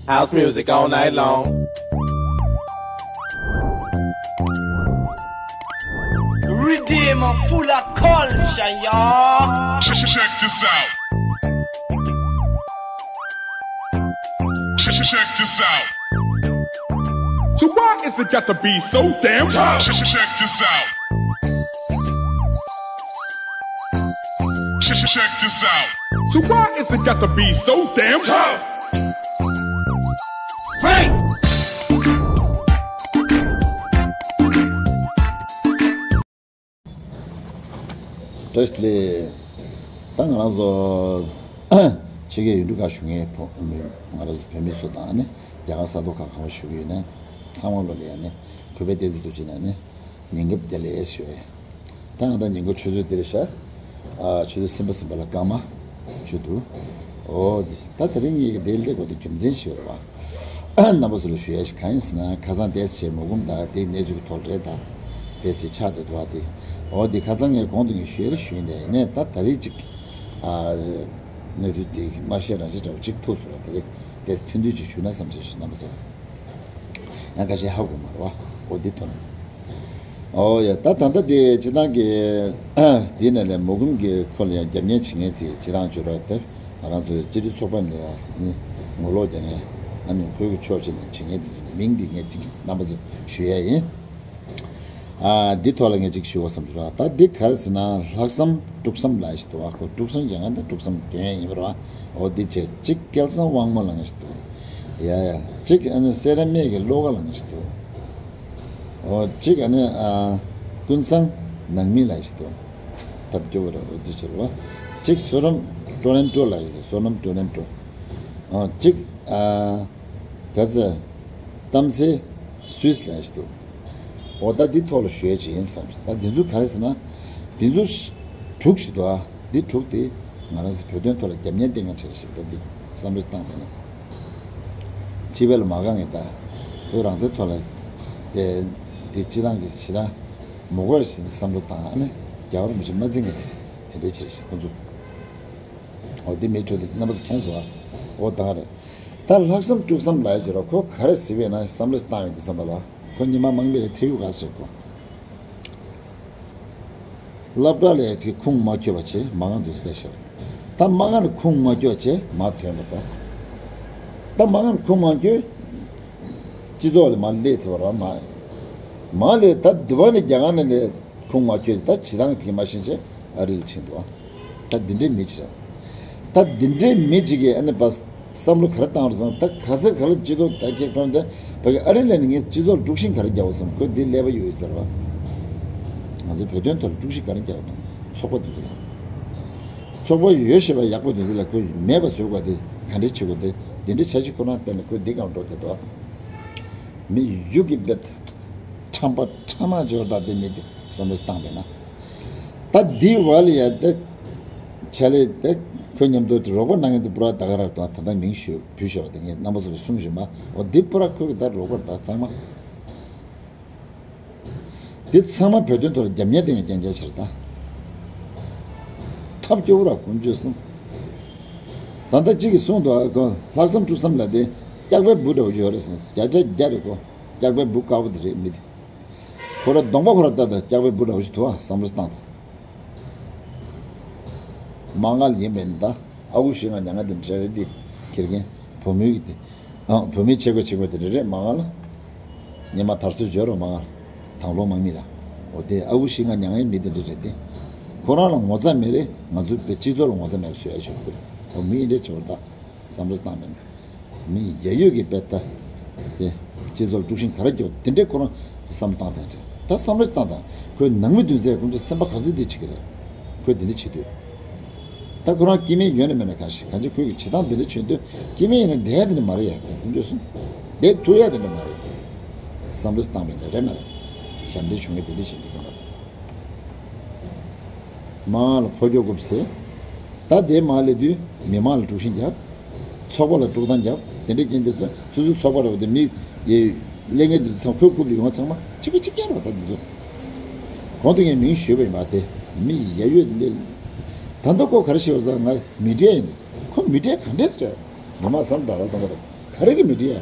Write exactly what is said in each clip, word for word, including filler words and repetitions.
House music all night long. Redeem full of culture, y'all. Check, check, check this out. Check, check, check this out. So why is it got to be so damn tough? Check, check, check this out. Check, check, check this out. So why is it got to be so damn tough? Hey! བཀྲ་ཤིས་བདེ་ལེགས། ད་ང་རང་ཚོ་ཕྱི་རྒྱལ་ཡུལ་གྲུ་ཁག་བཞུགས་མཁན་བོད་ང་རང་ཚོ་བོད་མི་ཚོ་དང་ནི་རྒྱ་གར་ས་ཐོག་ཁག་གང་བ་བཞུགས་ཡོད་ནས་ཚང་མ་ལོ་ལ་ཡང་ནི་གུས་པས་བསྟན་འཛིན་རྡོ་རྗེ་ནས་ནི་ཉིན་རྒྱབ་བདེ་ལེགས་ཞུ་ཡས། ད་ང་ད་ཉིན་གུང་ཆུ་ཚོད་འདིར་ཤ་ཨ་ཆུ་ཚོད་གསུམ་པ་གསུམ་པ་ལ་སྐར་མ་བཅུ་འདུག་ཨོ་འདི་ད་དེ་རིང་ངེད་ཀྱི་བདེ་ལེགས་གོ་དེ་རྒྱུ་མཚན་ཞིག་ཡོད་རེད་བ། རྣམ་པ་ཚོ་ལ་ཞུ་ཡ་ཞིག་གང་ཡིན་ཟེར་ན་ཁ་སང་ཏེས་བྱས་མོ་གུམ་དང་དེའི་གནས་ཚུལ་གྱི་ཐོག་རེད་དང་ཏེས་བྱས་ཆགས་བསྡད་འདུག་བ་དེ། འོ་དེ་ཁ་སང་ངས་གོང་དུ་ངས་ཞུ་ཡ་ལ་ཞུ་ཡིན་དེ་ཡིན་ནས་ད་ད་རེས་ཅིག་ཨ་གནས་ཚུལ་དེ་མ་ཤེས་རང་ཤེས་འདྲ་བོ་ཅིག་ཐུག་སོང་བ་དེ་རེད་ཏེས་ཐུན་དུས་ཅིག་ཞུ་ན་བསམ་བྱས་ཞུ་རྣམ་པ་ཚོ། ཡང་ཁ་ཤས་ཧ་གོ་མ་རེད་བ། འོ་འདི་ཐོན། ཨོ་ཡ་ད་ད་ལྟ་དེ་སྤྱི་བཏང་གི་འདི་ནས་ལས་མོ་གུམ་གྱི་ཁོ་ལ་ཡང་རྒྱབ་གཉེར་བྱེད་མཁན་དེ་སྤྱི་བཏང་བརྗོད་རོགས་དེ་ང་རང་ཚོའི་སྤྱི་འཐུས་ཚོགས་པ་ནས་ངོ་ལོག་རྒྱག་མཁན་ཨ་ནི་ཁོའི་གི་ཕྱོགས་གཅིག་ནས་བྱེད་མཁན་དེ་ཚོའི་མིང་འདི་ངས་ཅིག་རྣམ་པ་ཚོ་ཞུ་ཡ་ཡིན། ཨ་འདི་ཐོག་ལ་ངས་ཅིག་ཞུ་བ་བསམ་བྱུང་ར། ད་འདི་ག་རེ་ཟེར་ན་ལྷག་བསམ་དཀྲུག་བསམ་ལ་ཞིག་འདུག་ཨ་ཁོ་དཀྲུག་བསམ་རྒྱག་མཁན་དང་དཀྲུག་བསམ་འདོན་ཡ་ཡིན་པ་ར། འོ་འདི་བྱས་གཅིག་སྐལ་བཟང་དབང་མོ་ལ་ངས་ཞིག་འདུག་ཡ་ཡ། གཅིག་ཨ་ནི་སེ་ར་སྨད་ཀྱི་བློ་དགའ་ལ་ངས་ཞིག་འདུག་འོ་གཅིག་ཨ་ནི་ཨ་ཀུན་བཟང་ནང་མི་ལ་ཞིག་འདུག་ཐབས་སྐྱོ་བོ་ར་འོ་འདི་བྱས་ར། གཅིག་བསོད་ནམས་ཀྲོ་ནན་ཀྲོ་ལ་ཞིག་འདུག་བསོད་ནམས་ཀྲོ་ནན་ཀྲོ། འོ་གཅིག་ཨ་ག་ཟེ་གཏམ་སེ་སུས་ལ་ཞིག་འདུག་འོ་ད་འདི་ཐོག་ལ་ཞུ་ཡ་ཅིག་ཡིན་བསམ། ད་འདི་ཚོ་ག་རེ་ཟེར་ན་འདི་ཚོ་དྲུག་ཞིག་འདུག་ཨ་འདི་དྲུག་དེ་ང་རང་ཚོ་བོད་དོན་ཐོག་ལ་རྒྱབ་གཉེར་བསྟེན་མཁན་གྲས་ཞིག་འདུག་འདི་བསམ་བློ་བཏང་བས་ན་སྤྱི་པའི་ལ་མ་གང་ངེས་ད་བོད་རང་བཙན་ཐོག་ལ་དེ་འདི་སྤྱི་བཏང་གི་ཞི་ར་མོ་གོ་ཞིག་བསམ་བློ་བཏང་ཨ་ནི་རྒྱ་བར་མི་ཆེ་མ་འཛིན་མཁན་དེ་འདྲའི་ཆེ་ཞིག་ཁོ་ཚོ་འོ་འདི་མེད་འཕྲོ་དེ་རྣམ་པ་ཚོ་མཁྱེན་སོང་ཨ། འོ་ད་ག་རེད། ད་ལྷག་བསམ་དཀྲུག་བསམ་ལ་ཡ་བྱེད་རོགས་ཁོ་ག་རེ་ཟེར་བས་ན་བསམ་བློ་བཏང་ཡོང་དུས་ཙམ་པ་ལ་ཁོ་ཉི་མ་མང་པོའི་ཐེ་ཡུག་ག་ཟེར་ཁོ། སློབ་གྲྭ་ལ་ཡ་ཅིག་ཁུངས་མ་འཁྱོལ་བ་བྱེད་མ་ང་འདུག་སེ་ཤོག་ད་མ་ང་ནི་ཁུངས་མ་འཁྱོལ་བྱེད་མ་ཐོན་པ་ད། ད་མ་ང་ནི་ཁུངས་མ་འཁྱོལ། སྤྱི་ཚོགས་ལ་མ་སླེབས་ཚར་བ་ར་མ། མ་སླེབས་ད་དུ་བ་ནི་རྒྱ་གར་ནས་ལས་ཁུངས་མ་འཁྱོལ་ད་བྱེད་སྟངས་དེ་མ་ཤེས་བྱས་ཨ་རི་ལ་ཕྱིན་འདུག་ད་འདི་འདྲའི་མི་ཅིག་རེད། ད་འདི་འདྲའི་མི་ཅིག་གིས་ཨ་ནི་བ་བསམ་བློ་ག་རེ་བཏང་རེད་ཟེར་ན་ད་ག་ཚད་ག་ལ་སྤྱི་ཚོགས་ད་ཁྱེད་ཕམ་ད་བ་གི་ཨ་རི་ལ་ནི་ངས་སྤྱི་ཚོགས་ལ་དཀྲུག་ཤིང་ག་རེ་རྒྱག་འོ་བསམ་ཁོས་འདི་ཀླད་པ་ཡོད་ཡོད་ཟེར་བ། ང་ཚོའི་བོད་དོན་ཐོག་ལ་དཀྲུག་ཤིང་ག་རེ་རྒྱག་འོ་ན་ཚོགས་པ་འདི་ཚོ་ལ། ཚོགས་པ་ཡོད་ཤེས་པ་ཡག་པོ་འདི་ཚོ་ལ་ཁོས་མེད་པ་བཟོ་དགོས་ཏེ་ག་འདྲ་བྱེད་དགོས་ཏེ་འདི་འདྲ་བྱ་ཅིག་ཁོ་རང་བསྟན་ནས་ཁོས་འདི་གང་འགྲོ་དེ་དོ། མི་ཡུག་གི་བེད། ཁྲམ་པ་ཁྲ་མ་འབྱོར་དང་དེ་མི་དེ་བསམ་བློ་བཏང་བས་ན། ད་འདི་བ་ལ་ཡ་དེ། ཆ་ལེ་དེ་ཁོ་མཉམ་དུ་རོགས་པ་གནང་མཁན་དེ་པུ་ར་ད་ག་ར་དང་ད་ལྟ་མིང་ཞུ་བུ་ཞུ་བ་དེ་ངས་རྣམ་པ་ཚོ་ལ་གསུང་བཞིན་པ་འོ་འདི་པུ་ར་ཁོ་གི་ད་རོགས་པ་ད་ཚང་མ། འདི་ཚང་མ་བོད་དོན་ཐོག་ལ་རྒྱབ་གཉེར་དེ་ངས་རྐྱང་རྐྱང་བྱེད་ད། ཐབས་སྐྱོ་བོ་ར་ཀུན་སྤྱོད་གསུང་། ད་ལྟ་གཅིག་གིས་གསུངས་འདུག་ཨ་ཁོ་ལྷག་བསམ་དཀྲུག་བསམ་ལ་དེ་སྐྱག་པའི་འབུ་འདྲ་བོ་ཅིག་ཡོད་རེད་ཟེར་ན་བརྒྱ་ཆ་བརྒྱ་རེད་ཁོ་སྐྱག་པའི་འབུ་དཀར་པོ་དེ་རེད་མི་དེ། ཁོ་ར་གདོང་པ་ཁོ་ར་ལྟ་ད་སྐྱག་པའི་འབུ་འདྲ་བོ་ཞིག་འདུག་ཨ་བསམ་བློ་བཏང་ད། མ་ང་ལ་ཡིན་པས་ནི་ད་ཨ་ཁུ་ཤི་ང་མྱ་ང་དེ་འདྲ་རེད་དེ་ཁྱེར་མཁན་བུ་མོའི་གི་དེ་ཨ་བུ་མོའི་ཆས་གོས་ཆེན་པོ་དེ་འདྲ་རེད་མ་ང་ལ། ཉི་མ་དར་སྲོལ་འཇོག་རོགས་མ་ང་ལ་དང་བློ་མང་མི་ལ་འོ་དེ་ཨ་ཁུ་ཤི་ང་མྱ་ངའི་མི་དེ་འདྲ་རེད་དེ་ཁོ་རང་ལ་ངོ་ཚ་མེད་རེད་ང་ཚོ་བོད་སྤྱི་ཚོགས་ལ་ངོ་ཚ་མེད་པ་བཟོ་ཡ་ཆོག་གི་འོ་མི་ཡིན་འདྲ་ཆོག་ད། བསམ་བློ་བཏང་མེད་ན། མི་ཡ་ཡོད་ཀྱི་དཔེ་ལྟ། དེ། སྤྱི་ཚོགས་དཀྲུག་ཤིང་ག་རེ་རྒྱག་དེ་འདྲའི་ཁོ་རང་བསམ་བློ་བཏང་དེ་འདྲ། ད་བསམ་བློ་བཏང་དང་ཁོའི་ནང་མི་འདུན་ཚད་ཁོང་ཚོ་སེམས་པ་ག་ཚོད་འདི་བྱེད་ཀྱི་རེད། ཁོས་དེ་འདྲ་བྱེད་དུས། ད་ཁོ་རང་སྐྱེ་དམན་ཡོད་ན་མེད་ན་གང་ཞིག་གང་ཅི་ཁོས་ཀྱི་བྱེད་སྟངས་དེ་འདྲ་བྱེད་དུས་སྐྱེ་དམན་ཡིན་ན་བསྡད་ཡ་དེ་འདྲ་མ་རེད་ཡ་དེ་ཁོང་ཚོས་གསུངས། བསྡད་ཐུབ་ཡ་དེ་འདྲ་མ་རེད། བསམ་བློ་བཏང་མེད་ན་རེད་མ་རེད། ཞབས་འདྲེན་བྱུང་ཡ་དེ་འདྲ་བྱེད་དུས་ཙམ་པ། མ་ལ་ཕོ་རྒྱོ་དགོས་ཟེར། ད་དེ་མ་ལས་དུས་མི་མང་ལ་དཀྲུག་ཤིང་རྒྱབ། ཚོགས་པ་ལ་དཀྲུག་གཏམ་རྒྱབ། དེ་འདྲའི་རྐྱེན་དེ་སོ་སོ་སོའི་ཚོགས་པ་རེད་བ་དེ་མི་ཡི་ལས་ངན་དེ་ཚོ་ཚང་ཁོའི་རྐུབ་ལ་ཡོང་བ་ཚང་མ་གཅིག་པ་གཅིག་རྐྱང་རེད་བ་ད་འདི་ཚོ། གོང་དུ་ངས་མིང་ཞུས་པ་ཡིན་པ་དེ་མི་ཡ་ཡོད་ལས། ད་ལྟ་ཁོ་ག་རེ་བྱེད་པ་ཟེར་ང་མི་འདྲ་ཡིན། ཁོ་མི་འདྲ་ག་འདྲས་རེད། མི་མང་སེམས་ད་ག་གཏོང་གི་རེད། ག་རེ་གི་མི་འགྲིག་ཡ།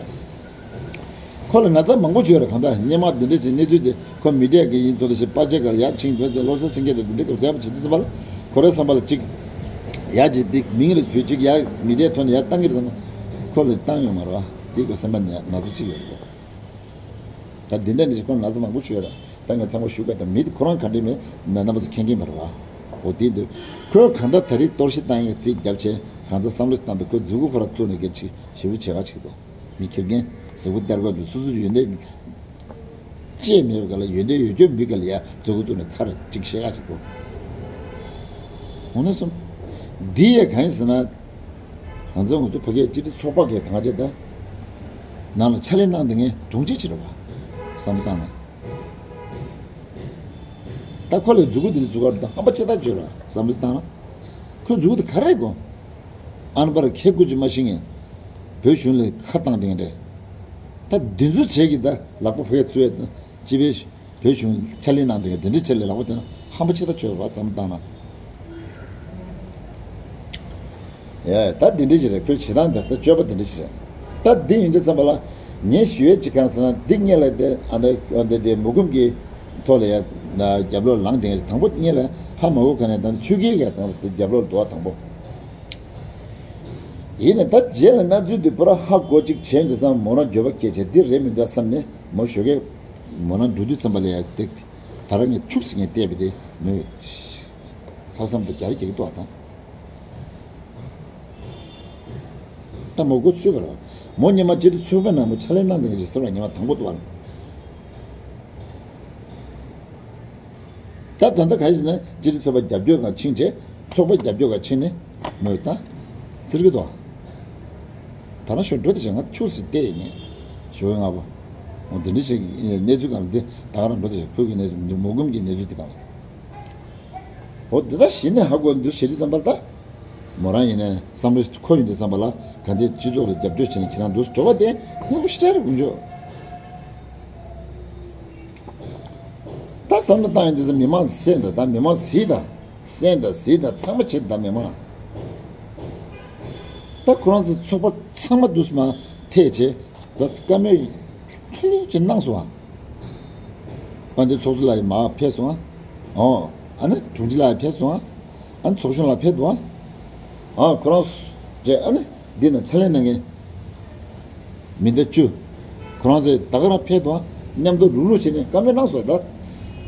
ཁོ་ལ་ན་ཚ་མང་པོ་བྱོས་ར། གང་ལྟར་སྔོན་མ་འདི་འདྲ་ཞིག་གནས་ཚུལ་དེ་ཁོ་མི་འགྲིག་གི་ཡིན་དོ་དེ་ཞིག་པར་ཆས་ག་ལ་ཡར་ཕྱིན་བོད་ཚེ་བློ་གསལ་སེང་གེ་དང་འདི་འདྲ་གི་མཛད་པ་བྱེད་དུས་ཙམ་པ་ལ་ཁོ་རའི་བསམ་པ་ལ་གཅིག་ཡར་གཅིག་འདི་མིང་རེ་བོད་གཅིག་ཡར་མི་འགྲིག་ཐོན་ནས་ཡར་བཏང་གི་རེད་བསམ་ན་ཁོ་ལ་བཏང་ཡོང་མ་རེད་བ། འདི་ཁོ་སེམས་པ་ནས་ན་ཚ་གཅིག་ཡོད་རེད། ད་འདི་འདྲ་འདི་ཁོ་ན་ཚ་མང་པོ་བྱོས་ར། ད་ངས་ཚང་མ་ཞུ་ག་ད་མི་དེ་ཁོ་རང་ག་འདྲ་མེད་ན་རྣམ་པ་ཚོ་མཁྱེན་གྱིན་མ་རེད་བ། འོ་དེ་འདུག་ཁོས་གང་ལྟར་ད་རེས་གཏོར་བཤིག་བཏང་ཡག་རྩིས་བརྒྱབ་བྱས་གང་ལྟར་བསམ་བློ་ཞིག་བཏང་འདུག་ཁོས་མཛུབ་གུ་ཁོ་ར་བཙུགས་ནས་སྐད་ཆ་ཞེ་པོ་བྱེད་ག་ཅིག་འདུག་མི་ཁེར་རྐྱང་གཟུགས་པོ་སྟེར་ག་འདུག་སོ་སོ་ཡོན་ཏན་ཅེས་མེད་པ་ག་ལ་ཡོན་ཏན་ཡོད་རྒྱུ་མི་ག་ལ་ཡ་མཛུབ་གུ་བཙུགས་ནས་ཁ་ར་ཅིག་བཤད་ག་ཅིག་འདུག་འོ་ན་སོང་། འདི་ཡས་གང་ཡིན་ཟེར་ན། ང་ཚོ་ང་ཚོ་ཕ་གིའི་སྤྱི་འཐུས་ཚོགས་པ་གི་དང་ཆེ་ད། ནང་ལ་ཕྱག་ལས་གནང་བསྡད་མཁན་དྲུང་ཆེ་ཅིག་རེད་བ། བསམ་བློ་བཏང་ན། ད་ཁོ་ལ་མཛུབ་གུ་འདི་འཛུགས་གར་དང་ཧམ་པ་ཆེ་ཐག་ཆོད་ར་བསམ་བློ་བཏང་ན། ཁོའི་མཛུབ་གུ་དེ་ག་རེ་དགོས། ཨ་ནི་པར་ཁེ་ཀུ་ཅི་མ་ཤེས་མཁན། བོད་གཞུང་ལ་ཁ་བཏང་བསྡད་མཁན་རེད། ད་འདི་ཚོ་བྱས་ཀྱི་ད་ལག་པ་ཕ་གིར་བཙུགས་ཡས་དང་སྤྱི་པའི། བོད་གཞུང་ཕྱག་ལས་གནང་དེ་ག་དེ་འདྲའི་ཆེད་ལས་ལག་པ་བསྟན་ན་ཧམ་པ་ཆེ་ཐག་ཆོད་པ་བསམ་བཏང་ན། ཡ་ད་དེ་འདྲ་ཞིག་རེད། ཁོའི་བྱེད་སྟངས་དེ་ད་སྤྱོད་པ་དེ་འདྲ་ཞིག་རེད། ད་འདི་ཡིན་དུས་ཙམ་པ་ལ་ངས་ཞུ་ཡས་ཅིག་གང་ཟེར་ན་འདི་སྔོན་ལ་དེ་ཨ་འདྲ་འདི་འདི་མུ་གུམ་གྱི་ཐོག་ལ་ཡ་རྒྱབ་ལོག་ལངས་དེ་ང་དང་པོ་སྔོན་ལ་ཧ་མ་གོ་ག་ནས་དང་ཆུ་སྐྱེས་ག་དང་དེ་རྒྱབ་ལོག་འདུག་བ་དང་པོ། ཡིན་ནས་ད་རྗེས་ལ་གནས་ཚུལ་འདི་པུ་ར་ཧ་གོ་ཅིག་བྱས་འདི་ཙམ་མོ་རང་འགྱོད་པ་སྐྱེས་བྱས་འདི་རེད་མི་འདུག་བསམ་ནས་མོ་ཞོགས་ཀས་མོ་རང་འགྲོ་དུས་ཙམ་པ་ལ་ཡ་བཏེག་སྟེ། ད་རང་ངས་ཁྱུག་ཟེར་ངས་བལྟས་པ་དེ་མོས་ལྷག་བསམ་དང་རྒྱ་རེ་རྒྱག་གི་འདུག་བ་དང་། ད་མོ་མགོ་ཚོས་པ་རེད། མོ་ཉི་མ་སྤྱི་འཐུས་ཚོགས་པའི་ནང་མོ་ཕྱག་ལས་གནང་བསྡད་མཁན་ཞིག་ཟེར་བ་ཉི་མ་དང་པོ་འདུག་བ། ད་ད་ལྟ་ག་རེ་ཟེར་ན་སྤྱི་འཐུས་ཚོགས་པ་རྒྱབ་སྐྱོར་ཁང་ཕྱིན་བྱས་ཚོགས་པ་རྒྱབ་སྐྱོར་ཁང་ཕྱིན་ནས་མོས་ད་ཟེར་གི་འདུག་ད་རང་ཤོག་འགྲོ་དེ་བྱས་ང་ཁྱུག་ཟེར་བལྟས་ཡིན། ཞོགས་ང་པོ། འོ་དེ་འདྲ་ཞིག་གནས་ཚུལ་གང་ལ་འདི་ད་ག་རང་འགྲོ་དེ་བྱས་ཁོས་ཀྱི་གནས་ཚུལ་འདི་མུ་གུམ་གྱི་གནས་ཚུལ་དེ་གང་ལ། འོ་དེ་ད་གཞི་ནས་ཧ་གོ་འདུག་བྱེད་དུས་ཙམ་པ་ལ་ད། མོ་རང་ཡིན་ནའི་བསམ་བློ་ཁོ་ཡིན་དུས་ཙམ་པ་ལ་གང་ཅི་སྤྱི་ཚོགས་ལ་རྒྱབ་སྐྱོར་བྱས་ནས་ཁྱེད་རང་འདུག་སེ་འགྲོ་བ་དེ་སྙན་པོ་ཞེ་དྲག་རེད་དཀོན་མཆོག་ད་བསམ་བློ་བཏང་ཡོང་དུས་ཙམ་མི་མང་སེམས་དང་ད་མི་མང་ཟིག་དང་སེམས་དང་ཟིག་དང་ཚང་མ་བྱེད་ད་མི་མང་། ད་ཁོ་རང་ཚོའི་ཚོགས་པ་ཚང་མ་འདུག་སེ་མར་ཐད་བྱས་ད་བཀའ་མོལ་ཚུལ་ལུགས་ཅིག་གནང་སོང་ཨ། དཔལ་ལྡན་ཚོགས་གཙོ་ལགས་ཡི་མར་ཕེབས་སོང་ཨ། ཨོ། ཨ་ནི་དྲུང་ཆེ་ལགས་ཡི་ཕེབས་སོང་ཨ། ཨ་ནི་ཚོགས་གཞོན་ལགས་ཕེབས་འདུག་ཨ། ཨ་ཁོ་རང་བྱས་ཨ་ནི། འདི་ན་ཕྱག་ལས་གནང་མཁན་མི་སྣ་བཅུ། ཁོ་རང་ཚོས་ད་ག་རང་ཕེབས་དང་མཉམ་དུ་རུག་རུག་བྱས་ནས་བཀའ་མོལ་གནང་སོང་ད།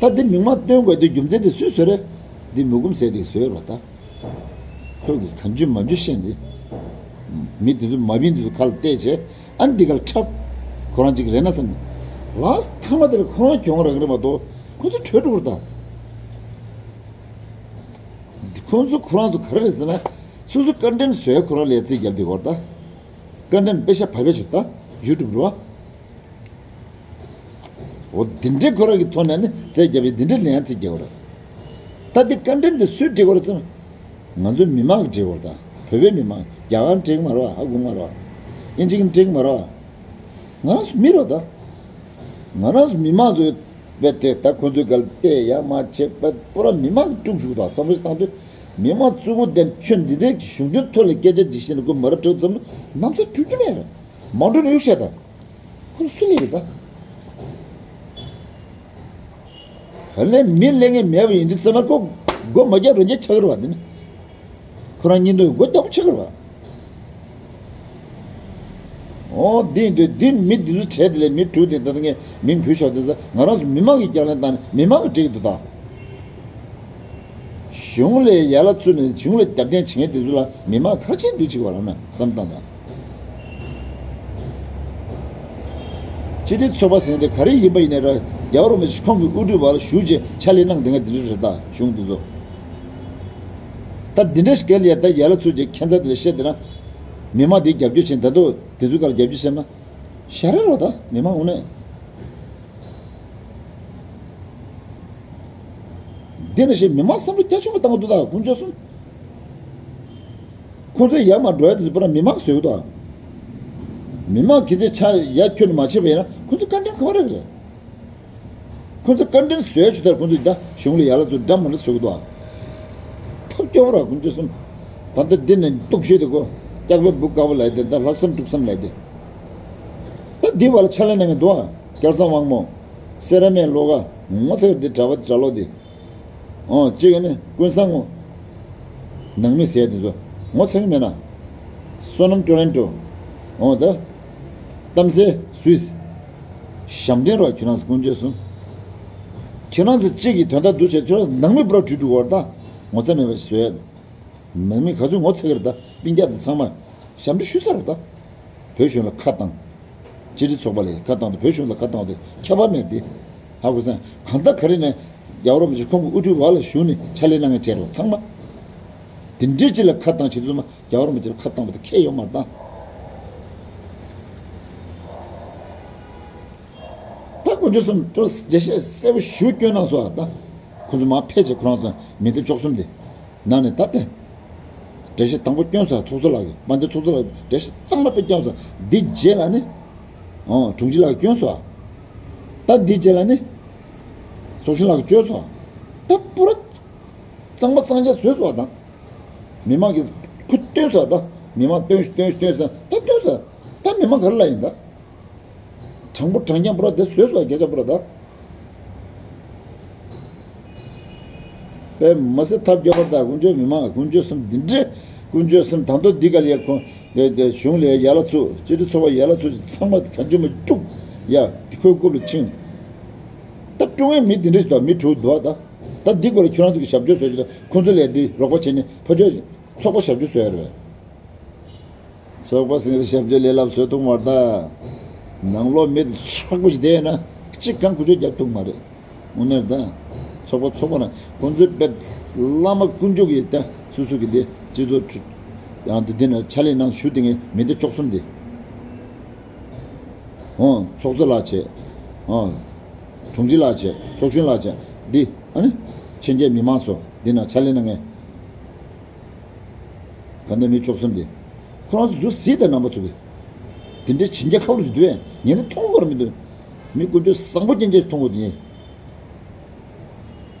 ད་འདི་མིང་མ་བཏོན་དགོས་འདི་རྒྱུ་མཚན་དེ་སུས་བཟོས་རེད། འདི་མུ་གུམ་ཟེར་དེ་བཟོས་རེད་ད། ཁོས་གི་གང་བྱུང་མ་བྱུང་བཤད་འདི། མི་དེ་ཚོ་མ་བིན་དེ་ཚོ་ཁ་ལ་བལྟས་བྱས་ཨ་ནི་འདི་ག་ལ་འཁྲབ། ཁོ་རང་ཅིག་རེད་ན་བསམ། ལཱས་མཐའ་མ་དེ་ལ་ཁོ་རང་གྱོང་རག་གི་རེད་མ་གཏོགས་ཁོ་ཚོ་བྲོས་འགྲོ་གི་རེད་ད། ཁོ་ཚོ་ཁོ་རང་ཚོ་ག་རེ་རེད་ཟེར་ན། སོ་སོ་ཀོན་ཊེན་བཟོས་ཁོ་རང་ལ་རྩིས་རྒྱབ་བསྡད་ཡོད་རེད་ད། ཀོན་ཊེན་པེ་ཤ་བ་བེ་ཆུ་ད་ཡུ་ཊུབ་རེད་བ། འོ་འདི་འདྲའི་ཁོ་རང་གི་ཐོག་ནས་ནི་རྩིས་རྒྱབ་པའི་འདི་འདྲའི་ལན་རྩིས་རྒྱག་གི་རེད། ད་འདི་ཀོན་ཊེན་འདི་སུས་སྒྲིག་གི་རེད་ཟེར་ན། ང་ཚོ་མི་མང་གིས་སྒྲིག་གི་རེད་ད། བོད་པའི་མི་མང་རྒྱ་གར་སྒྲིག་གི་མ་རེད་བ། ཧ་གོ་མ་རེད་བ། ཨིན་ཇི་གིས་སྒྲིག་གི་མ་རེད་བ། ང་རང་ཚོ་མི་རེད་ད། ང་རང་ཚོ་མི་མང་ཚོས། བས་དེ་ད་ཁོ་ཚོའི་སྒང་ལ་བལྟས་ཡ་མ་བྱས་པ་པུ་ར་མི་མང་གིས་དཀྲུགས་བཅུག་དང་བསམ་བློ་ཞིག་བཏང་དུས་མི་མང་གཙོ་བོ་དེར་ཁྱོད་འདི་འདྲའི་གཞུང་དོན་ཐོག་ལ་སྐད་ཆ་འདི་བཤད་ནས་ཁོ་མ་རབས་གྲོགས་ཙམ་ན་ན་ཚ་འགྲོ་རྒྱུ་མེད་རེད། མ་འགྲོ་ན་གཡུག་བཤད་དང་ཁོ་ལ་སུ་ལས་རེད་ད། ག་ནས་མི་ལས་ངན་མེད་པ་ཡིན་དུས་ཚང་མ་ཁོ་མགོ་མ་རྒྱག་རོ་རྒྱག་ཆགས་ཀྱི་རེད་བ་འདི་ནི། ཁོ་རང་གཉིས་འདུག་མགོ་རྒྱག་པོ་ཆགས་ཀྱི་རེད་བ། ཨོ་འདི་ཡིན་དུས་འདི་མི་འདི་ཚོ་བྱས་དེ་ལས་མི་དྲུག་དེ་ད་ལྟ་ངས་མིང་བུ་ཤོག་དེ་ཚོ་ང་རང་ཚོ་མི་མང་གི་རྒྱབ་ལ་བཏང་ནས་མི་མང་གི་འགྲིག་གི་འདུག་ད། གཞུང་ལ་ཡ་ལ་བཙུགས་ནས་གཞུང་ལ་རྒྱབ་རྟེན་བྱེད་མཁན་དེ་ཚོ་ལ་མི་མང་ག་ཚོད་འདི་བྱེད་དགོས་རེད་ན་བསམ་བཏང་དང་། སྤྱི་བདེ་ཚོགས་པ་ཟེར་དེ་ག་རེ་ཡིན་པ་ཡིན་ནའི་ར་རྒྱལ་བ་རིན་པོ་ཆེ་ཁོང་གི་དབུ་ཁྲིད་བར་ཞུགས་རྗེས་ཕྱག་ལས་གནང་དེ་ང་དེ་འདྲ་རེད་ད་གཞུང་དེ་ཚོ། ད་འདི་འདྲ་ཞིག་ག་ལ་ཡ་ད་ཡ་ལ་ཚུར་རྗེས་ཁྱད་མཚར་དེ་ལ་བཤད་དེ་ན། མི་མང་དེ་རྒྱབ་སྐྱོར་བྱེད་ད་དུ་དེ་ཚོའི་སྒང་ལ་རྒྱབ་སྐྱོར་བྱེད་ན། ཞེ་དྲག་རེད་ད་མི་མང་དངོས་གནས། འདི་ན་ཞིག་མི་མང་བསམ་བློ་རྒྱ་ཆེན་པོ་བཏང་གི་འདུག་ད་དཀོན་མཆོག་གསུམ། ཁོ་ཚོས་ཡར་མར་འགྲོ་ཡ་དེ་ཚོ་པུ་ར་མི་མང་གིས་བཟོས་ཀྱི་འདུག་མི་མང་གི་ཚེ་ཆ་ཡར་ཁྱོན་ནས་མ་བྱས་པ་ཡིན་ན་ཁོ་ཚོ་བཀའ་དྲིན་ག་པར་རེད། ཁོ་ཚོ་བཀའ་དྲིན་བཟོས་ཆུ་ལྟར་ཁོ་ཚོ་ད་གཞུང་ལ་ཡར་ལ་ཚུར་འདྲ་མི་འདྲ་བཟོས་ཀྱི་འདུག་ཐབས་སྐྱོ་བོ་ར་དཀོན་མཆོག་གསུམ། ད་ལྟ་འདི་ནས་སྡུག་ཤོས་དེ་ཀོ། སྐྱག་པའི་འབུ་དཀར་པོ་ལབ་དེ་ད་ལྷག་བསམ་དཀྲུག་བསམ་ལབ་དེ། ད་འདི་བ་ལ་ཕྱག་ལས་གནང་མཁན་འདུག་ཨ། སྐལ་བཟང་དབང་མོ། སེ་ར་སྨད་བློ་དགའ། ངོ་ཚ་གི་འདི་གྲྭ་པ་འདི་གྲྭ་ལོག་འདི། ཨོ་གཅིག་ནི་ཀུན་བཟང་ངོ་། ནང་མི་ཟས་འདི་ཚོ་ངོ་ཚ་གི་མེད་ན། བསོད་ནམས་ཊོ་རེན་ཊོ། ཨོ་ད། གཏམ་གསལ་སུད་སི། ཞབས་འདྲེན་རོགས་ཁྱེད་རང་ཚོ་ཀུན་སྤྱོད་གསུམ། ཁྱེད་རང་ཚོ་གཅིག་གིས་དོན་དག་འདུ་བྱས་ཁྱེད་རང་ཚོ་ནང་མི་པུ་ར་བྲུས་འགྲོ་བར་ད། ངོ་ཚ་མེད་པ་ཞིག་བཟོས། ནང་མི་ག་ཚོད་ངོ་ཚ་གི་རེད་ད། སྤུན་ཀྱག་དེ་ཚང་མ་ཞབས་འདྲེན་ཞུས་ཚར་རེད་ད། བོད་གཞུང་ལ་ཁ་བཏང་། སྤྱི་འཐུས་ཚོགས་པ་ལ་ཁ་བཏང་དེ་བོད་གཞུང་ལ་ཁ་བཏང་དེ་ཁྱད་པར་མེད་དེ། ཧ་གོ་སོང་། གང་ལྟར་ག་རེ་ནས་རྒྱལ་བ་རིན་པོ་ཆེ་ཁོང་གི་དབུ་ཁྲིད་འོག་ལ་བཞུགས་ནས་ཕྱག་ལས་གནང་མཁན་བྲལ་བ་ཚང་མ། དེ་འདྲའི་ཅིག་ལ་ཁ་བཏང་བྱེད་དུས་མ་རྒྱལ་བ་རིན་པོ་ཆེ་ལ་ཁ་བཏང་བ་དེ་ཁྱད་ཡོད་མ་རེད་ད། ད་དཀོན་མཆོག་གསུམ་པོ་འགྲེལ་བཤད་གསལ་པོ་ཞུ་སྐྱོན་གནང་སོང་ཨ་ད། ཁོ་ཚོ་མར་ཕེབས་བྱས་ཁོ་རང་ཚོ་མི་སྡེ་བཅུ་གསུམ་དེ། ནང་ནས་ད་ལྟ། འགྲེལ་བཤད་དང་པོ་སྐྱོན་སོང་ཚོགས་གཙོ་ལགས་ཀྱིས་དཔལ་ལྡན་ཚོགས་གཙོ་ལགས་ཀྱིས་འགྲེལ་བཤད་གཙང་མ་དཔེ་སྐྱོན་སོང་། འདི་རྗེས་ལ་ནི། ཨོ་དྲུང་ཆེ་ལགས་ཀྱིས་སྐྱོན་སོང་། ད་འདི་རྗེས་ལ་ནི། ཚོགས་གཞོན་ལགས་ཀྱིས་སྐྱོན་སོང་། ད་པུ་ར། གཙང་མ་གཙང་རྐྱང་བཟོས་སོང་ད། མི་མང་གིས་ཁུ་སྟོན་སོང་ད། མི་མང་སྟོན་སྟོན་སྟོན་སོང་ད་སྟོན་སོང་། ད་མི་མང་ག་རེ་ལ་ཡིན་ད། དྲང་པོ་དྲང་རྐྱང་པུ་ར་དེ་བཟོས་སོང་བརྒྱ་ཆ་པུ་ར་ད། དཔེ་མི་སྲིད་ཐབས་སྐྱོ་པོ་ད་དཀོན་མཆོག་མི་མང་དཀོན་མཆོག་གསུམ་འདི་འདྲའི་དཀོན་མཆོག་གསུམ་དང་ཐོག་འདི་ག་ལ་ཡ་ཁོང་དེ་དེ་གཞུང་ལ་ཡ་ལ་ཚུགས་སྤྱི་འཐུས་ཚོགས་པ་ཡ་ལ་ཚུགས་ཚང་མ་ག་འཇུ་མ་བཅུག་ཡ་དེ་ཁོའི་རྐུབ་ལ་ཕྱིན། ད་ཀྲུང་དབྱང་མི་འདི་འདྲ་ཞིག་དང་མི་དྲུག་འདུག་ད། ད་འདི་སྐོར་ལ་ཁྱོད་རང་ཚོ་གི་ཞབས་ཕྱི་བཟོ་ཞིག་དང་ཁོང་ཚོ་ལས་འདི་རོགས་པ་བྱས་ནས་ཕ་ཆོས་ཚོགས་པ་ཞབས་ཕྱི་བཟོ་ཡ་རེད་པས། ཚོགས་པ་ཟེར་ཞབས་ཕྱི་ལས་སླ་པོ་བཟོ་ཐུབ་མ་རེད་ད། ནང་ལོགས་མི་ཧྲག་པོ་ཞིག་བསྡད་ན་གཅིག་གང་ཁུ་ཆོས་རྒྱབ་ཐུབ་མ་རེད། དངོས་གནས་ད། ཚོགས་པ་ཚོགས་པ་ན་ཁོང་ཚོའི་དཔེ་བླ་མ་དཀོན་མཆོག་གི་ད་སུ་སུ་གི་དེ་སྤྱི་ཚོགས་ཁྲུ་ཡང་དེ་འདི་ན་ཕྱག་ལས་གནང་ཞུ་དེ་ངས་མི་སྡེ་བཅུ་གསུམ་དེ། ཨོ། ཚོགས་གཙོ་ལགས་བྱས། ཨོ། དྲུང་ཆེ་ལགས་བྱས། ཚོགས་གཞོན་ལགས་བྱས། འདི་ཨ་ནི་ཕྱི་རྒྱལ་མི་མང་ཚོ་འདི་ན་ཕྱག་ལས་གནང་མཁན་ག་འདྲ་མི་བཅུ་གསུམ་དེ། ཁོ་རང་ཚོ་འདུག་སེ་དང་རྣམ་པ་ཚོ་གི། དེ་འདྲའི་ཕྱི་རྒྱལ་ཁ་ལོ་ཅིག་འདུག་ཨེ། ངས་ནི་མཐོང་གི་ར་མི་འདུག་མི་དཀོན་མཆོག་བཟང་པོ་ཅན་ཅན་ཞིག་མཐོང་གི་འདུག་ངས།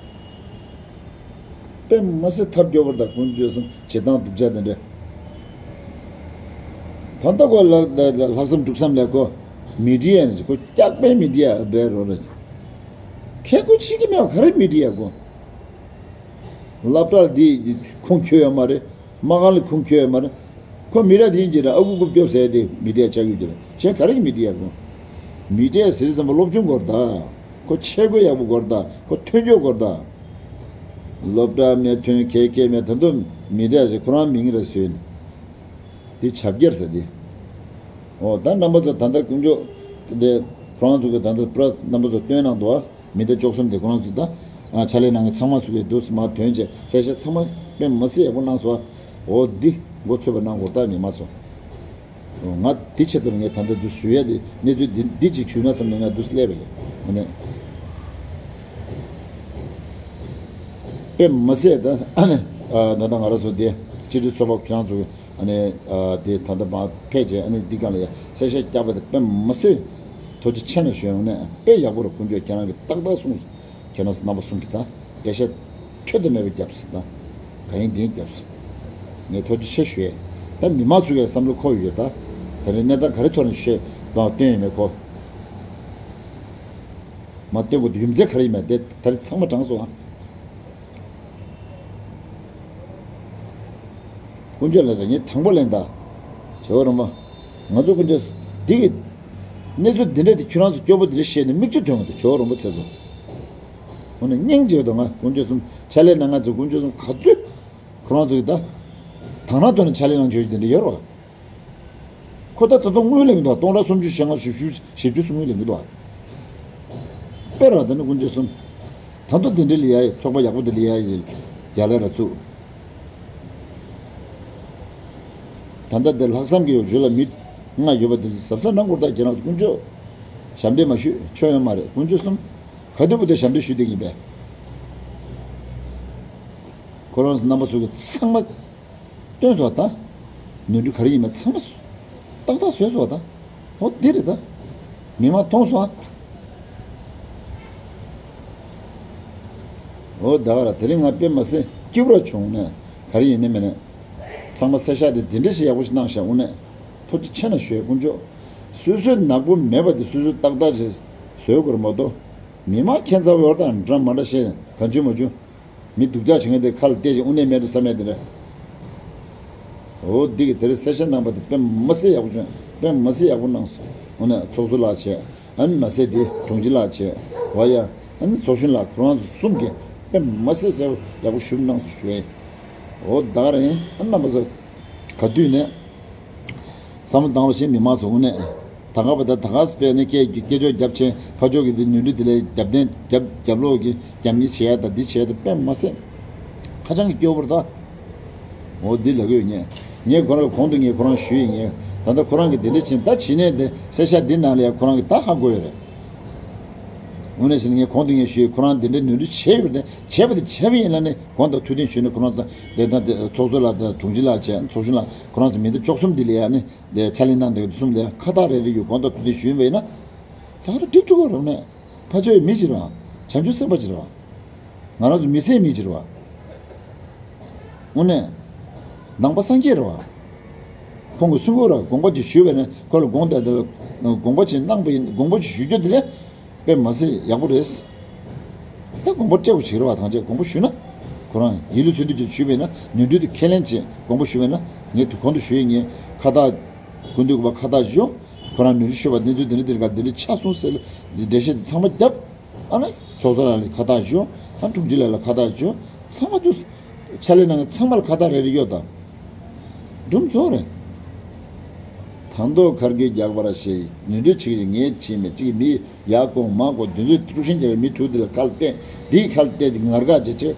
དཔེ་མི་སྲིད་ཐབས་སྐྱོ་པོ་དང་དཀོན་མཆོག་གསུམ་བྱེད་སྟངས་སྡུག་ཅག་དེ་འདྲ། ད་ལྟ་ཁོ་ལ་ལ་ལ་ལྷག་བསམ་འཁྲུག་བསམ་ལས་ཁོ་མི་ཌི་ཡ་ནས་ཁོ་སྐྱག་པའི་མི་ཌི་ཡ་སྦས་རོགས་རེད། ཁྱེད་ཁོ་ཆིག་གི་མེད་པ་ག་རེ་མི་ཌི་ཡ་ཁོ། སློབ་གྲྭ་འདི་ཁུངས་འཁྱོལ་ཡོད་མ་རེད། མ་ཁང་ལ་ཁུངས་འཁྱོལ་ཡོད་མ་རེད། ཁོ་མི་ར་དེ་ཡིན་གྱི་ར་ཨ་ཁུ་རྐུབ་སྐྱོབ་ཟེར་དེ་མི་ཌི་ཡ་ཆགས་ཡོད་ཀྱི་རེད། གཞན་ག་རེ་གི་མི་ཌི་ཡ་ཁོ། མི་ཌི་ཡ་ཟེར་དུས་ཙམ་པ་སློབ་སྦྱོང་དགོས་རེད་ད། ཁོ་ཆས་གོས་ཡག་པོ་དགོས་རེད་ད། ཁོ་ཐོན་ཆོག་དགོས་རེད་ད། སློབ་གྲྭ་མེད་ཐོན་ཁེ་ཁེ་མེད་ད་དུང་མི་ཌི་ཡ་ཟེར་ཁོ་རང་མིང་ར་བཟོས་ནས། དེ་ཆབ་རྒྱལ་ཟེར་དེ། འོ་ད་རྣམ་པ་ཚོ་ད་ལྟ་དཀོན་མཆོག་དེ་ཁོ་རང་ཚོ་གི་ད་ལྟ་པྲ་རྣམ་པ་ཚོ་སྟོན་གནང་འདུག་བ། མི་སྡེ་བཅུ་གསུམ་དེ་ཁོ་རང་ཚོ་ད་ཨ་ཕྱག་ལས་གནང་མཁན་ཚང་མ་ཚོ་གི་འདུག་མ་ཐོན་བྱས་གསལ་བཤད་ཚང་མ་དཔེ་མི་སྲིད་ཡག་པོ་གནང་སོང་བ། འོ་འདི་མགོ་ཚོད་པ་གནང་དགོས་ད་མི་མ་སོང་། ང་དེ་ཆེད་དུ་ངས་ད་ལྟ་འདུག་ཞུ་ཡ་དེ་གནས་ཚུལ་འདི་འདི་ཅིག་ཞུས་ན་བསམ་ནས་ང་འདུག་སླེབས་པ་ཡིན། ཨ་ནི། དཔེ་མི་སྲིད་ད་ཨ་ནི། ཨ་ད་ལྟ་ང་རང་ཚོ་དེ་སྤྱི་འཐུས་ཚོགས་པ་ཁྱེད་རང་ཚོ་ཨ་ནི། ཨ་དེ་ད་ལྟ་མ་ཕེབས་རྗེས་ཨ་ནི་འདི་ག་ལ་ཡ་གསལ་བཤད་རྒྱག་པ་དེ་དཔེ་མི་སྲིད་ཐུགས་རྗེ་ཆེ་ན་ཞུ་ཡོང་ནས་དཔེ་ཡག་པོ་རུ་དཀོན་མཆོག་ཁྱེད་རང་གིས་ཏག་ཏག་གསུངས། ཁྱེད་རང་རྣམ་པ་གསུམ་གྱིས་ད་འགྲེལ་བཤད་ཆོད་དུ་མེད་པའི་རྒྱབ་སྲིད་ད། ག་ཡིན་འདིའི་རྒྱབ་སྲིད། ངས་ཐུགས་རྗེ་ཆེ་ཞུ་ཡས། ད་མི་མང་ཚོ་གའི་བསམ་བློ་འཁོར་ཡོད་ད། ད་རེས་གནས་སྟངས་ག་རེ་ཐོག་ནས་ཤེས་མ་བཏོན་ཡོད་མེད་གོ། མ་བཏོན་དགོས་དུས་རྒྱུ་མཚན་ག་རེ་ཡིན་མེད་དེ་ད་རེས་ཚང་མ་དྲངས་སོང་ཨ། དཀོན་མཆོག་ལ་ད་ངས་དྲང་པོ་ལན་ད། ཇོ་བོ་རིན་པོ། ང་ཚོ་དཀོན་མཆོག་འདི་གི་གནས་ཚུལ་འདི་འདྲ་དེ་ཁྱོད་རང་ཚོ་སྐྱོ་པོ་འདི་འདྲ་བཤད་ནས་མིག་ཆུ་ཐོན་གི་འདུག་ཇོ་བོ་རིན་པོ་ཆེ་ཚོ། འོ་ན་སྙིང་རྗེ་དང་ང་དཀོན་མཆོག་གསུམ་ཕྱག་ལས་གནང་མཁན་ཚོ་དཀོན་མཆོག་གསུམ་ག་ཚོད་ཁོ་རང་ཚོ་གི་ད། དང་རང་ཐོག་ནས་ཕྱག་ལས་གནང་ཆོག་དེ་འདྲ་ཡོད་རོགས། ཁོ་ད་ད་དུང་དངུལ་ལེན་གི་འདུག་སྟོང་ཕྲག་སུམ་ཅུ་ཞེ་ལྔ་བཞི་བཅུ་བཞི་བཅུ་སུམ་དངུལ་ལེན་གི་འདུག་དཔེར་ན་ད་ནི་དཀོན་མཆོག་གསུམ། ད་དུང་དེ་འདྲ་ལ་ཡ་ཡི་ཚོགས་པ་ཡག་པོ་དེ་ལ་ཡ་ཡི་ཡ་ལ་ར་བཙུགས། ད་ལྟ་དེ་ལྷག་བསམ་གྱི་ཡོད་ཞུ་ལ་མི་ལྔ་ཡོད་པ་དེ་ཚོ་གཟབ་གཟབ་གནང་དགོས་ད་ཁྱེད་རང་ཚོ་དཀོན་མཆོག་ཞབས་འདྲེན་མ་ཞུས་ཆོག་ཡོད་མ་རེད། དཀོན་མཆོག་གསུམ་ག་དུས་བུ་དེ་ཞབས་འདྲེན་ཞུས་བསྡད་ཀྱི་ཡིན་པས། ཁོ་རང་ཚོ་རྣམ་པ་ཚོ་གི་ཚང་མ་སྟོན་སོང་ད། ནོར་འཁྲུལ་ག་རེ་ཡིན་མིན་ཚང་མ་ཏག་ཏག་བཟོས་སོང་ད། འོ་འདི་རེད་ད། མི་མང་མཐོང་སོང་ཨ། འོ་ད་ག་ར་དེ་རིང་ང་དཔེ་མ་སྲིད་སྐྱིད་པོ་ར་བྱུང་ནས་ག་རེ་ཡིན་ནི་མིན་ནི། ཚང་མ་གསལ་བཤད་དེ་འདི་འདྲ་ཞིག་ཡག་པོ་ཞིག་གནང་བཞག་འོ་ནས། ཐུགས་རྗེ་ཆེ་ན་ཞུ་ཡས་དཀོན་མཆོག་སོ་སོའི་ནག་པོ་མེད་པ་དེ་སོ་སོས་ཏག་ཏག་ཅིག་བཟོ་དགོས་རེད་མ་གཏོགས། མི་མང་ཁྱད་མཚར་བའི་འོར་དང་འདྲ་མ་འདྲ་བཤད་གང་བྱུང་མ་བྱུང་། མི་སྡུག་ཅག་བྱེད་མཁན་དེ་ཁ་ལ་བལྟས་ཤིང་དབུ་ནས་མེད་དུ་བསམ་ཡས་དེ་འདྲ། འོ་འདི་གི་དེ་རིང་གསལ་བཤད་གནང་པ་དེ་དཔེ་མ་སྲིད་ཡག་པོ་བྱུང་། དཔེ་མ་སྲིད་ཡག་པོ་གནང་སོང་། འོ་ན་ཚོགས་གཙོ་ལགས་བྱས། ཨ་ནི་མ་ཟད་དེ་དྲུང་ཆེ་ལགས་བྱས། བ་ཡ། ཨ་ནི་ཚོགས་གཞོན་ལགས་ཁོ་རང་ཚོ་གསུམ་གྱིས་དཔེ་མ་སྲིད་གསལ་པོ་ཡག་པོ་ཞུ་གནང་སོང་ཞུ་ཡིན། འོ་ད་ག་རེད། ཨ་ནི་རྣམ་པ་ཚོ་ག་དུས་ནས་བསམ་བློ་བཏང་རོགས་བྱེད། མི་མང་ཚོ་དངོས་གནས་ད་ག་བ་ད་ད་ག་སྤེལ་ནས་སྐད་སྐད་ཅོར་རྒྱབ་ཆེན་ཕ་ཕྱོགས་ཀྱི་དེ་ནོར་འཁྲུལ་དེ་ལས་རྒྱབ་རྟེན་རྒྱབ་རྒྱབ་ལོག་གི་རྒྱབ་གཉེར་བྱེད་ཡ་ད་འདི་བྱེད་ཡ་ད་དཔེ་མ་སྲིད་ཁ་བྱང་གི་སྐྱོ་པོར་ད། འོ་འདི་ལབ་ཀྱི་ཡོད། ངས་ངས་ཁོ་རང་གི་གོང་དུ་ངས་ཁོ་རང་ཞུས་ཡིན། ངས་ད་ལྟ་ཁོ་རང་གི་འདི་འདྲ་ཕྱིན་ད་ཕྱི་ནས་འདི་གསལ་བཤད་འདི་ནང་ལ་ཡ་ཁོ་རང་གི་ད་ཧ་གོ་ཡོད་རེད། དངོས་གནས་བྱས་ན་ངས་གོང་དུ་ངས་ཞུས་ཁོ་རང་འདི་འདྲ་ནོར་འཁྲུལ་བྱས་ཡོད་རེད། བྱས་པ་དེ་བྱས་པ་ཡིན་ལ་ནི་དགོངས་དག་ཐུགས་བདེན་ཞུས་ནས་ཁོ་རང་ཚོ་འདི་ད་འདི་ཚོགས་གཙོ་ལགས་དང་དྲུང་ཆེ་ལགས་བྱས་ཚོགས་གཞོན་ལགས་ཁོ་རང་ཚོ་མི་འདི་བཅུ་གསུམ་འདི་ལ་ཡ་ནི་འདི་ཕྱག་ལས་གནང་བསྡད་པ་འདི་གསུམ་ལ་ཡ་ཁ་བཏགས་རེ་རེ་ཡོད། དགོངས་དག་ཐུགས་བདེན་ཞུས་པ་ཡིན་ན་ད་ག་རེ་འགྲིག་འགྲོ་གི་རེད་ནས། ཕ་ཆོས་མི་བྱེད་ར། བྱང་ཆུབ་སེམས་དཔའ་བྱེད་ར། ང་རང་ཚོ་མི་སེམས་མི་བྱེད་ར། དངོས་གནས། ནང་པ་སངས་རྒྱས་ར། ཁོང་གིས་གསུང་གི་ར་དགོངས་པ་ཅིག་ཞུས་པས་ན་ཁོ་ལ་དགོངས་དག་དེ་ལ་དགོངས་པ་ཅིག་གནང་པ་ཡིན། དགོངས་པ་ཅིག་ཞུ་རྒྱུ་དེ་ལས་དཔེ་མ་སྲིད་ཡག་པོ་རེད། ད་དགོངས་པ་སྤྲད་དགོས་བྱེད་ར་བ་ཐང་ཆད་དགོངས་པ་ཞུས་ན། ཁོ་རང་ཡིད་ལུས་ཚོད་འདུ་ཅིག་ཞུས་པས་ན་ནོར་འཁྲུལ་དེ་ཁས་ལེན་བྱེད་དགོངས་པ་ཞུས་པས་ན་ངས་དུ་གོང་དུ་ཞུས་ཡིན། ངས་ཁ་བཏགས། སྐུ་མདུན་གྱི་བ་ཁ་བཏགས་ཞུ། ཁོ་རང་ནོར་འཁྲུལ་ཤོར་བ་གནས་ཚུལ་འདི་འདྲ་འདི་འདྲ་འདི་འདྲ་ཆགས་སོང་ཟེར་ལ་འདི་འགྲེལ་བཤད་འདི་ཚང་མ་བརྒྱབ། ཨ་ནི་ཚོགས་གཙོ་ལགས་ལ་ཁ་བཏགས་ཞུ། ཨ་དྲུང་ཆེ་ལགས་ལ་ཁ་བཏགས་ཞུ། ཚང་མ་འདུག་ཕྱག་ལས་གནང་མཁན་ཚང་མ་ལ་ཁ་བཏགས་རེ་རེ་གཡོག་དང་། སྒྲུང་རྫོགས་རེད། དང་ཐོག་ཁར་གི་རྒྱག་པར་ཞེས་ནོར་འཁྲུལ་བྱེད་ཀྱི་ངས་བྱས་མེད་ཅིག་མི་ཡག་དགོངས་མ་དགོངས་འདི་ཚོས་དཀྲུག་ཤིང་རྒྱག་པའི་མི་དྲུག་འདི་ལ་ཁ་ལ་བལྟས་འདིའི་ཁ་ལ་བལྟས་འདི་ངར་ག་བྱེད་ཆེ།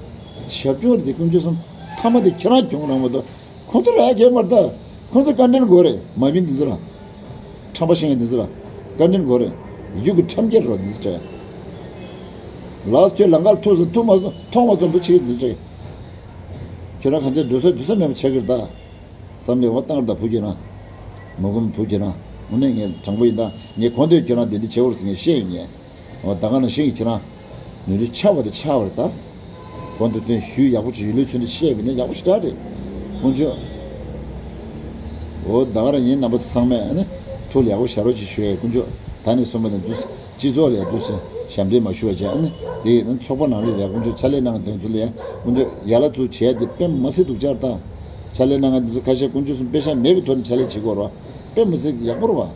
ཞབས་ཀྱུང་རེད་དེ་དཀོན་མཆོག་གསུམ་མཐའ་མ་དེ་ཁྱེད་རང་གྱོང་རང་མ་གཏོགས། ཁོང་ཚོ་རག་གས་མ་རེད་ད། ཁོང་ཚོ་བཀའ་དྲིན་དགོས་རེད། མ་བིན་འདི་ཚོ་ལ། ཁྲམ་པ་ཤེས་མཁན་འདི་ཚོ་ལ། བཀའ་དྲིན་དགོས་རེད། རྒྱུ་གི་ཁྲམ་སྐྱེལ་རོགས་འདི་ཚོ་སྤྲད། ལགས་ཁྱོད་ལམ་ཁར་ཐུག་སོང་ཐུག་མ་སོང་མཐོང་མ་སོང་འདུག་ཆེ་གི་འདི་ཚོ་སྤྲད། ཁྱོད་རང་གང་ཅི་འགྲོ་སོང་འདུག་ས་མེད་པ་ཆགས་ཀྱི་རེད་ད། བསམ་བློ་བ་བཏང་རེད་ད་བུ་ཁྱོད་རང་། མ་གོམས་བུ་ཁྱོད་རང་། དངོས་གནས་ངས་དྲང་པོ་ཡིན་ད། ངས་གོང་དུ་ཁྱོད་རང་དེ་འདྲ་བྱེད་འོར་ཟེར་ངས་བཤད་ཡིན་ངས། འོ་ད་ག་ནང་བཞིན་གྱི་ཁྱེད་རང་། ནུས་འདི་ཆགས་པ་དེ་ཆགས་པ་རེད་ད། གོང་དུ་བསྟན་ཞུས་ཡག་པོ་ཅིག་ཡིད་ལུས་ཚུལ་འདི་བཤད་པ་ཡིན་ན་ཡག་པོ་ཞེ་དྲག་རེད། དཀོན་མཆོག་འོ་ད་ག་རང་ཡིན་རྣམ་པ་ཚོ་ཚང་མས་ཨ་ནི་ཐུགས་ལ་ཡག་པོ་བཞག་རོགས་ཅིག་ཞུ་ཡ། དཀོན་མཆོག་ད་ནས་གསུངས་པ་ནས་འདུག་སྤྱི་ཚོགས་ལ་འདུག་སེ་ཞབས་འདྲེན་མ་ཞུ་བ་བྱས། ཨ་ནི་དེ་ཚོགས་པ་ནང་ལ་ཡ་དཀོན་མཆོག་ཕྱག་ལས་གནང་དོན་ཚོ་ལ་ཡ་དཀོན་མཆོག་ཡ་ལ་ཚུར་བྱས་ཏེ་དཔེ་མ་སྲིད་སྡུག་ཅག་དང་། ཕྱག་ལས་གནང་མཁན་འདི་ཚོ་ཁ་ཤས་དཀོན་མཆོག་གསུམ་དཔེ་ཤ་མེད་པའི་ཐོག་ནས་ཕྱག་ལས་བྱེད་དགོས་རེད་བ། དཔེ་མི་སྲིད་ཡག་པོ་རེད་བ།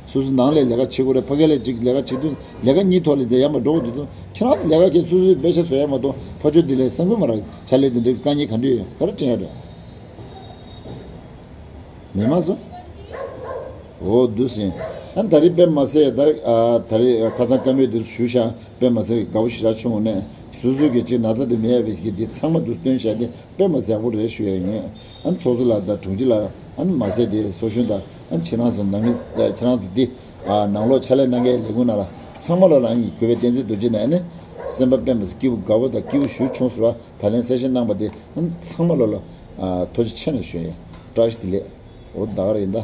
སོ་སོ་ནང་ལས་ལས་ཀ་བྱེད་དགོས་རེད། ཕ་གི་ལས་གཅིག་ལས་ཀ་བྱེད་དུས་ལས་ཀ་གཉིས་ཐོག་ལས་དེ་ཡར་མར་འགྲོ་དགོས་དུས་ཚོ་ཁྱེད་རང་ཚོ་ལས་ཀ་གལ་སོ་སོའི་དཔེ་ཆ་བཟོ་ཡ་མ་གཏོགས་ཕ་ཆོས་འདི་ལས་སེམས་ཁུར་མ་རག་ཕྱག་ལས་འདི་འདྲའི་དཀའ་ངལ་ག་འདྲ་ཡོད་ག་རེ་དྲན་ཡ་རེད། མི་མ་སོ། འོ་འདུག་སེ། ཨ་ད་རེས་དཔེ་མ་སྲིད་ད་ཨ་ད་རེས་ཁ་སང་བཀའ་མོལ་འདི་ཞུ་ཤག་དཔེ་མ་སྲིད་དགའ་བོ་ཞེ་དྲག་བྱུང་ནས་སོ་སོ་གི་ཅིག་ན་ཚ་དེ་མེད་པའི་གི་འདི་ཚང་མ་འདུག་སྟོན་བྱས་ཏེ། དཔེ་མ་སྲིད་ཡག་པོ་རེད་ཞུ་ཡ་ཡིན། ཨ་ནི་ཚོགས་གཙོ་ལགས་དང་དྲུང་ཆེ་ལགས། ཨ་ནི་མ་ཟད་དེ་ཚོགས་གཞོན་དང་། ཨ་ནི་ཁྱེད་རང་ཚོ་ནང་མི་ཁྱེད་རང་ཚོ་འདི་ཨ་ནང་ལོགས་ཕྱག་ལས་གནང་མཁན་ལས་ཁུངས་ནང་ལ་ཚང་མ་ལོ་ལ་ཨ་ནི་གུས་པའི་བསྟན་འཛིན་རྡོ་རྗེ་ནས་ཨ་ནི་སེམས་པ་དཔེ་མ་སྲིད་སྐྱིད་པོ་དགའ་པོ་དང་སྐྱིད་པོ་ཞེ་པོ་བྱུང་སོང་བ། ད་ལན་གསལ་བཤད་གནང་པ་དེ་ཨ་ནི་ཚང་མ་ལོ་ལ་ཨ་ཐུགས་རྗེ་ཆེ་ནས་ཞུ་ཡ་ཡིན། བཀྲ་ཤིས་བདེ་ལེགས། འོ་ད་ག་རེ་ཡིན་ད།